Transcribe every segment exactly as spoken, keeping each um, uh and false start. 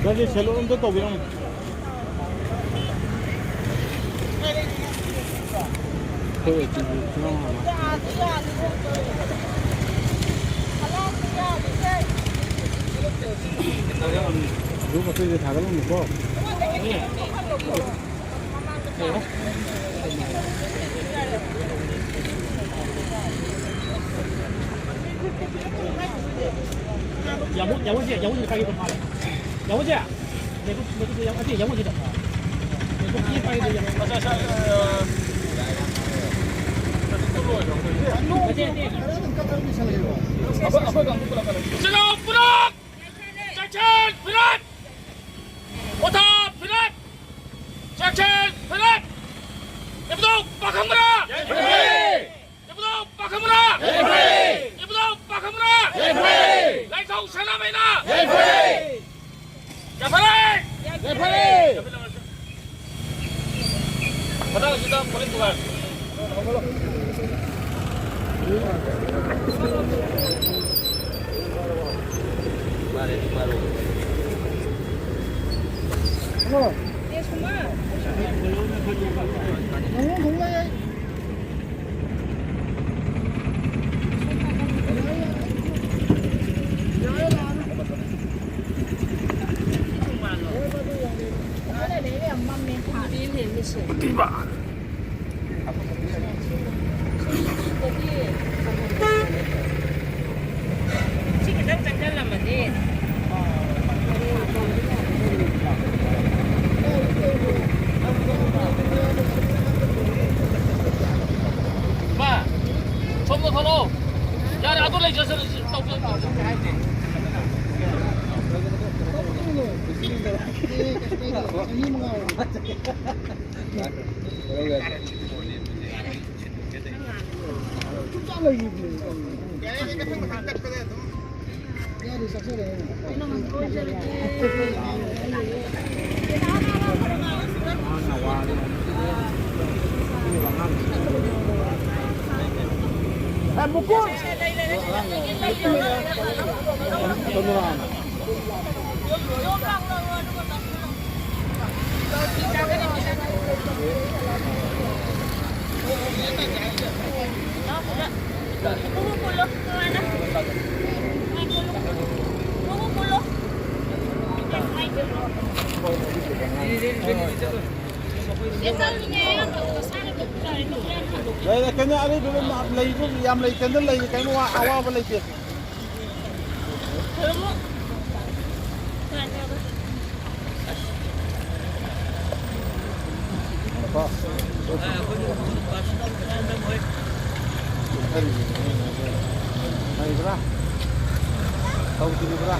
ꯅꯪꯒꯤ ꯁꯦꯂꯨꯠ ꯑꯝꯇ ꯇꯧꯕꯤꯔꯝꯃꯨ꯫ ꯒ꯭ꯔꯨꯞ ꯑꯇꯩꯗ ꯊꯥꯒꯠꯂꯝꯃꯨꯀꯣ꯫ ꯌꯥꯃꯨ-, ꯌꯥꯃꯨꯁꯦ, ꯌꯥꯃꯨꯁꯦ ꯄꯥꯏꯒꯦ ꯇꯧꯕ ꯃꯥꯜꯂꯦ꯫ ꯌꯥꯃꯨꯁꯦ! ꯅꯦꯇꯨ-, ꯅꯦꯇꯨꯁꯦ ꯌꯥꯃꯨ-, ꯑꯇꯩ ꯌꯥꯃꯨꯁꯤꯗ꯫ ꯅꯦꯇꯨ ꯀꯤ ꯄꯥꯏꯒꯦ ꯇꯧꯕ꯫ ꯑꯠꯆꯥ, ꯑꯠꯆꯥ, ꯑ, ꯅꯠꯇꯦ, ꯅꯠꯇꯦ꯫ ꯑꯩꯈꯣꯏ, ꯑꯩꯈꯣꯏ ꯀꯥꯡꯕꯨ ꯄꯨꯂꯞ ꯀꯥꯟꯅ ꯆꯤꯜꯍꯥꯎ ꯄꯨꯔꯛ! ꯆꯦꯛꯁꯤꯟ ꯐꯤꯔꯦꯞ! ꯄꯣꯊꯥ ꯐꯤꯔꯦꯞ! ꯆꯦꯛꯁꯤꯟ ꯐꯤꯔꯦꯞ! ꯏꯕꯨꯙꯧ ꯄꯥꯈꯪꯕ꯭ꯔꯥ? ꯏꯕꯨꯙꯧ ꯄꯥꯈꯪꯕ꯭ꯔꯥ? ꯏꯕꯨꯙꯧ ꯄꯥꯈꯪꯕ꯭ꯔꯥ? ꯂꯥꯏꯊꯧ ꯁꯅꯥꯃꯍꯤꯅ! ꯌꯥꯐꯔꯦ! ꯌꯥꯐꯔꯦ! ꯃꯊꯪꯁꯤꯗ ꯄꯨꯂꯤꯁ ꯗꯨꯀꯥꯟ꯫ ꯁꯤ ꯈꯤꯇꯪ ꯆꯪꯁꯤꯜꯂꯝꯃꯗꯤ꯫ ꯃꯥ, ꯁꯣꯝꯗ ꯊꯣꯛꯂꯛꯑꯣ꯫ ꯌꯥꯔꯦ, ꯑꯗꯨ ꯂꯩꯖꯁꯅꯨ, ꯁꯤ ꯇꯧꯖ-, ꯇꯧꯖ-, ꯍꯥꯏꯗꯦ꯫ ꯃꯨꯀꯨꯟ! ꯂꯩꯔꯛꯀꯅꯤ, ꯑꯔꯩꯕ ꯂꯩꯕ ꯌꯥꯝ ꯂꯩꯇꯅ ꯂꯩꯔꯤ, ꯀꯔꯤꯝ ꯋꯥ-, ꯑꯋꯥꯕ ꯂꯩꯇꯦ꯫ ꯂꯩꯕ꯭ꯔꯥ? ꯇꯧꯗ꯭ꯔꯤꯕ꯭ꯔꯥ?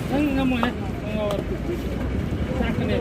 ꯅꯪ ꯉꯝꯃꯣꯏꯍꯦ꯫ ꯆꯥꯛꯀꯅꯦ꯫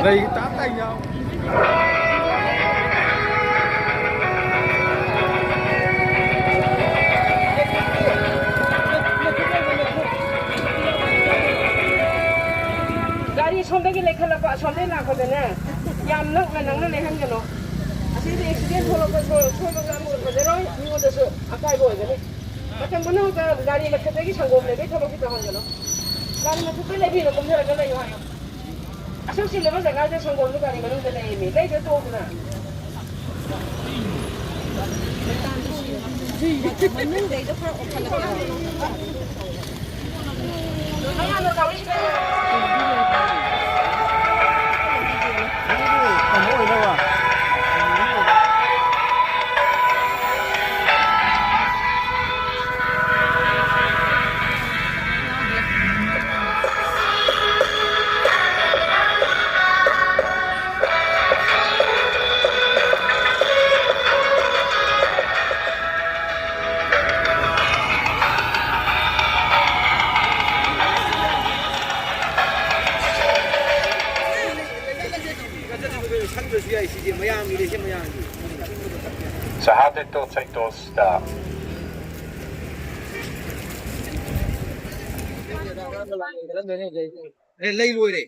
ꯂꯩ ꯇꯥꯞ ꯇꯥꯏ ꯌꯥꯎ꯫ ꯒꯥꯔꯤ ꯁꯣꯝꯗꯒꯤ ꯂꯩꯈꯠꯂꯛꯄ, ꯑꯁꯣꯝꯗꯒꯤ ꯂꯥꯛꯄꯗꯅꯦ, ꯌꯥꯝ ꯅꯛꯅ ꯅꯛꯅ ꯂꯩꯍꯟꯒꯅꯣ꯫ ꯑꯁꯤꯗꯤ ꯑꯦꯛꯁꯤꯗꯦꯟ ꯊꯣꯛꯂꯛꯄ, ꯁꯣꯏꯕ ꯉꯥꯝꯕ ꯑꯣꯏꯔꯛꯄꯗ ꯂꯣꯏ ꯃꯤꯉꯣꯟꯗꯁꯨ ꯑꯀꯥꯏꯕ ꯑꯣꯏꯒꯅꯤ꯫ ꯃꯇꯝ ꯄꯨꯝꯅꯃꯛꯇ ꯒꯥꯔꯤ ꯃꯊꯛꯇꯒꯤ ꯁꯪꯒꯣꯝ ꯂꯩꯕꯒꯤ ꯊꯕꯛꯁꯤ ꯇꯧꯍꯟꯒꯅꯨ꯫ ꯒꯥꯔꯤ ꯃꯊꯛꯇ ꯂꯩꯕꯤꯔꯣ, ꯀꯨꯝꯊꯔꯒ ꯂꯩꯌꯨ ꯍꯥꯏꯌꯣ꯫ ꯑꯁꯨꯛ ꯆꯤꯜꯂꯕ ꯖꯒꯥꯁꯤꯗ ꯁꯪꯒꯣꯝꯁꯨ ꯒꯥꯔꯤ ꯃꯅꯨꯡꯗ ꯂꯩꯔꯤꯃꯤ꯫ ꯂꯩꯗ ꯇꯣꯛꯇꯅ꯫ ꯃꯅꯨꯡꯗꯩꯗ ꯈꯔ ꯑꯣꯟꯈꯠꯂꯛꯀꯦꯔꯣ? ꯃꯌꯥꯝꯅ ꯇꯧꯔꯤꯁꯤꯗ꯫ ꯈꯟꯗ꯭ꯔꯁꯨ ꯌꯥꯏ, ꯁꯤꯁꯦ ꯃꯌꯥꯝꯒꯤꯅꯦ, ꯁꯤ ꯃꯌꯥꯝꯒꯤ꯫ Sahadetto Saitosta. ꯑꯦ, ꯂꯩ ꯂꯣꯏꯔꯦ꯫